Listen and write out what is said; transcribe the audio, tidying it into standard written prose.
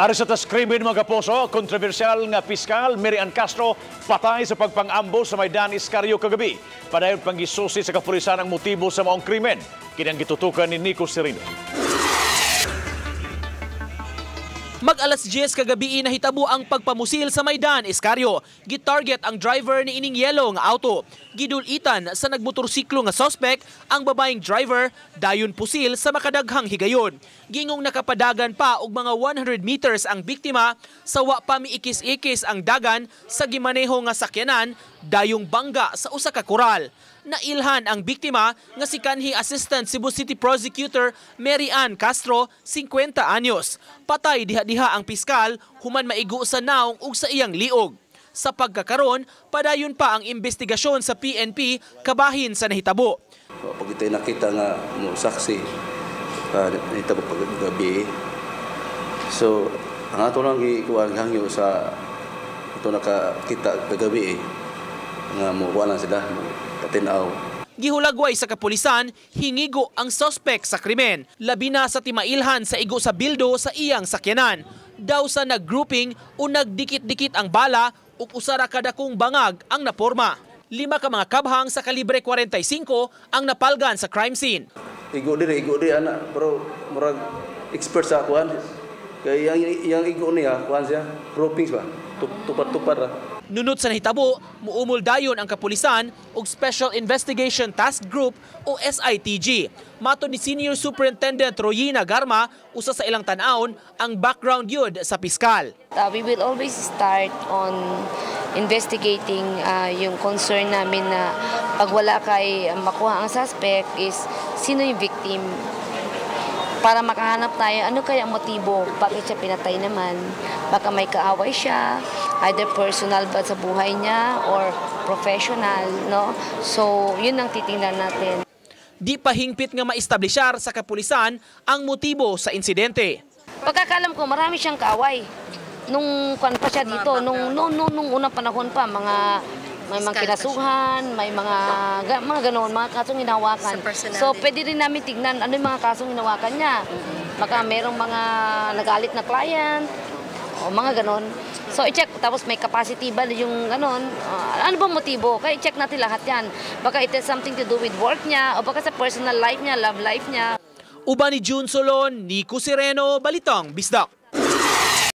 Ari sa tas krimen, mga kapuso, kontrobersyal nga piskal Mary Ann Castro patay sa pagpang-ambush sa may Dan Escario kagabi. Padayon pang gisusi sa kapulisan ang motibo sa maong krimen. Kini ang gitutukan ni Nico Serino. Mag alas 10 kagabi, nahitabo ang pagpamusil sa may Dan Escario. Gitarget ang driver ni ining yellow nga auto. Gidulitan sa nagmotorsiklo nga suspect ang babaeng driver, dayon pusil sa makadaghang higayon. Gingong nakapadagan pa og mga 100 meters ang biktima sa wa pa miikis-ikis ang dagan sa gimaneho nga sakyanan, dayong bangga sa usa ka koral. Nailhan ang biktima nga si kanhi Assistant Cebu City Prosecutor Mary Ann Castro, 50 anyos. Patay diha-diha ang piskal human maigo sa naong ug sa iyang liog. Sa pagkakaron, padayon pa ang investigasyon sa PNP kabahin sa nahitabo. So, pag ito nakita nga mo saksi nahitabo pag gabi. So, ang ato lang gikuan, hangyo sa ito nakakita kagabi nga mo kuan lang sila, mo patinaw. Gihulagway sa kapulisan, hingigo ang sospek sa krimen. Labi na sa timailhan sa igo sa bildo sa iyang sakyanan. Daw sa naggrouping o nagdikit-dikit ang bala ug usa ra ka dakong bangag ang naporma. Lima ka mga kabhang sa kalibre 45 ang napalgan sa crime scene. Igo diri ana, pero murag expert sa kuan. Kay yang igo niya, kuan siya, groupings ba? Tupad-tupad ra. Nunot sa nahitabo, muumol dayon ang kapulisan ug Special Investigation Task Group o SITG. Matod ni Senior Superintendent Royina Garma, usa sa ilang tan-awon ang background yun sa piskal. We will always start on investigating yung concern namin na pag wala kay makuha ang suspect is sino yung victim, para makahanap tayo ano kaya ang motibo, bakit siya pinatay naman. Baka may kaaway siya, either personal ba sa buhay niya or professional, no? So yun ang titingnan natin. Di pa hingpit nga maestablisyar sa kapulisan ang motibo sa insidente. Pagkakaalam ko, marami siyang kaaway. Nung kwan pa siya dito, nung, no, no, nung unang panahon pa, mga may mga kinasuhan, may mga ganoon, mga kasong hinawakan. So pwede rin namin tignan ano yung mga kasong hinawakan niya. Baka merong mga nagalit na client o mga ganon. So i-check, tapos may capacity ba yung ganon, ano ba motibo? Kaya i-check natin lahat yan. Baka it has something to do with work niya o baka sa personal life niya, love life niya. Uban ni June Solon, Nico Sereno, Balitang Bisdak.